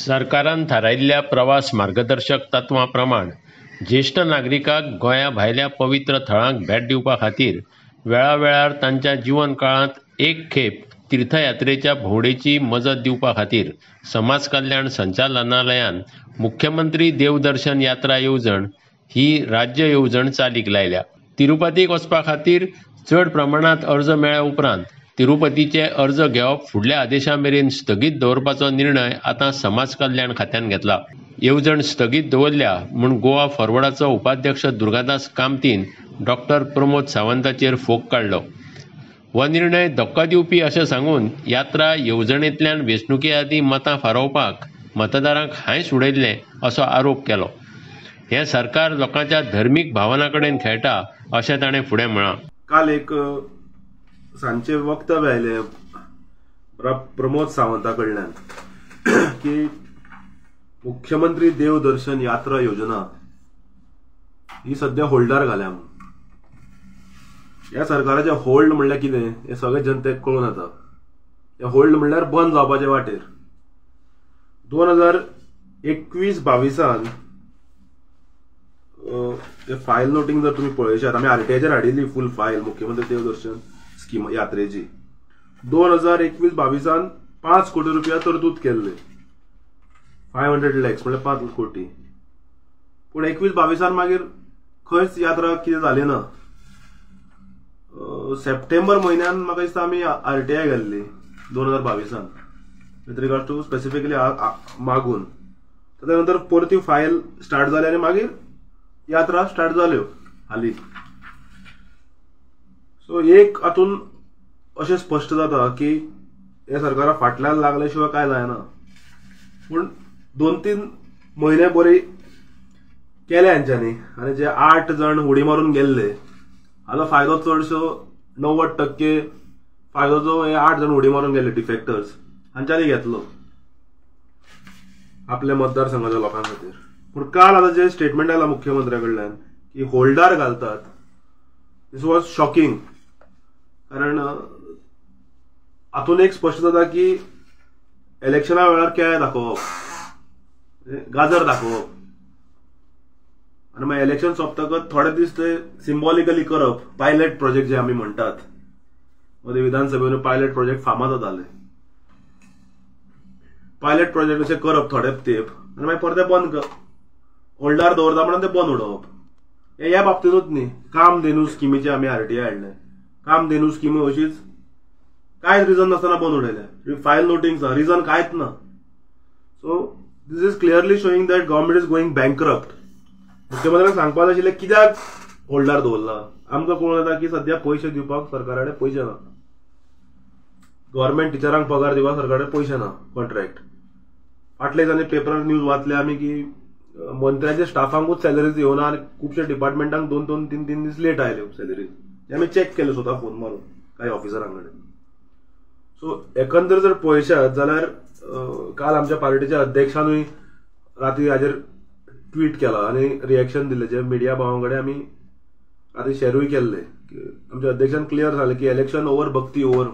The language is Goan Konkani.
सरकारान थारायिल्ल्या प्रवास मार्गदर्शक तत्वां प्रमाण ज्येश्ठ नागरिकांक गोंया भायल्या पवित्र थळांक भेट दिवपा खातीर वेळावेळार तांच्या जीवन काळांत एक खेप तीर्थयात्रेच्या भोंवडेची मजत दिवपा खातीर समाज कल्याण संचालनालयान मुख्यमंत्री देवदर्शन यात्रा येवजण ही राज्य येवजण चालीक लायल्या. तिरुपतीक वचपा खातीर चड प्रमाणांत अर्ज मेळ्ळ्या उपरांत तिरुपतीचे अर्ज घेवप फुडल्या आदेशा मेरेन स्थगीत दवरपाचो निर्णय आतां समाज कल्याण खात्यान घेतला. येवजण स्थगीत दवरल्या म्हूण गोवा फॉरवर्डाचो उपाध्यक्ष दुर्गादास कामतीन डॉक्टर प्रमोद सावंताचेर फोग काडलो. हो निर्णय धक्को दिवपी अशें सांगून यात्रा येवजणेंतल्यान वेंचणुके आदीं मतां फारोवपाक मतदारांक हांयस उडयल्लें असो आरोप केलो. हें सरकार लोकांच्या धर्मीक भावना कडेन खेळटा अशें ताणें फुडें म्हळां. काल एक सांजचें वक्तव्य आयलें प्रमोद सावंता कडल्यान की मुख्यमंत्री देवदर्शन यात्रा योजना ही सद्या होल्डार घाल्या. ह्या सरकाराचें होल्ड म्हणल्यार कितें हें सगळे जनतेक कळून येता. हें होल्ड म्हणल्यार बंद जावपाचे वाटेर. 2021-22 फायल नोटींग जर तुमी पळयशात, आमी आरटीआयचेर हाडिल्ली फूल फायल मुख्यमंत्री देवदर्शन स्कीम यात्रेची. 2021-22 5 कोटी रुपया तरतूद केल्ले, 500 लॅक्स म्हणल्यार 5 कोटी. पूण 21-22 मागीर खंयच यात्रा कितें जाली ना. सप्टेंबर म्हयन्यान म्हाका दिसता आमी आरटीआय घाल्ली 2022 विथ रिगार्ड टू स्पेसिफिकली मागून. ताच्या नंतर परती फायल स्टार्ट जाली आनी मागीर यात्रा स्टार्ट जाल्यो हालीं. सो एक हातून अशें स्पश्ट जाता की हे सरकारा फाटल्यान लागले शिवाय कांय जायना. पूण 2-3 म्हयने बरे केले हांच्यांनी आनी जे 8 जाण उडी मारून गेल्ले हाचो फायदो चडसो 90% फायदो जो हे 8 जाण उडी मारून गेल्ले डिफेक्टर्स हांच्यांनी घेतलो आपल्या मतदारसंघाच्या लोकां खातीर. पूण काल आतां जे स्टेटमेंट आयलां मुख्यमंत्र्या कडल्यान की होल्डार घालतात, दीस वॉज शॉकिंग. कारण हातून एक स्पश्ट जाता की इलेक्शना वेळार केळें दाखोवप, गाजर दाखोवप आनी मागीर इलेक्शन सोंपतकच थोडे दीस ते सिम्बॉलिकली करप. पायलट प्रोजेक्ट जे आमी म्हणटात, मदीं विधानसभेन पायलट प्रोजेक्ट फामाद जाताले. पायलट प्रोजेक्ट अशें करप थोडे तेंप आनी मागीर परते बंद होल्डार दवरता म्हणून ते बंद उडोवप. हे ह्या बाबतींतूच न्ही, कामधेनू स्किमीचे आमी आरटीआय हाडले. कामधेनू स्कीम अशीच कांयच रिजन नासतना बंद उडयलें. फायल नोटींग रिजन कांयच ना. So this is clearly showing that government is going bankrupt. मुख्यमंत्र्यांक सांगपाक जाय आशिल्लें कित्याक होल्डार दवरला. आमकां कळून येता की सद्या पयशे दिवपाक सरकारा कडेन पयशे ना. गव्हर्मेंट टिचरांक पगार दिवपाक सरकारा कडेन पयशे ना, कॉन्ट्रॅक्ट. फाटल्या दिसांनी पेपरार न्यूज वाचले आमी की मंत्र्याच्या स्टाफांकूच सॅलरीज येवना आनी खुबशे डिपार्टमेंटांक 2-2, 3-3 दीस लेट आयल्यो सॅलरीज. ते आमी चॅक केले स्वता फोन मारून कांय ऑफिसरां कडेन. सो एकंदर जर पळयशात जाल्यार काल आमच्या पार्टीच्या अध्यक्षानूय राती हाजेर ट्वीट केला आनी रिएक्शन दिलें, जे मिडिया भावां कडेन आमी राती शेरूय केल्ले. आमच्या अध्यक्षान क्लियर सांगलें की इलेक्शन ओवर, भक्ती ओवर.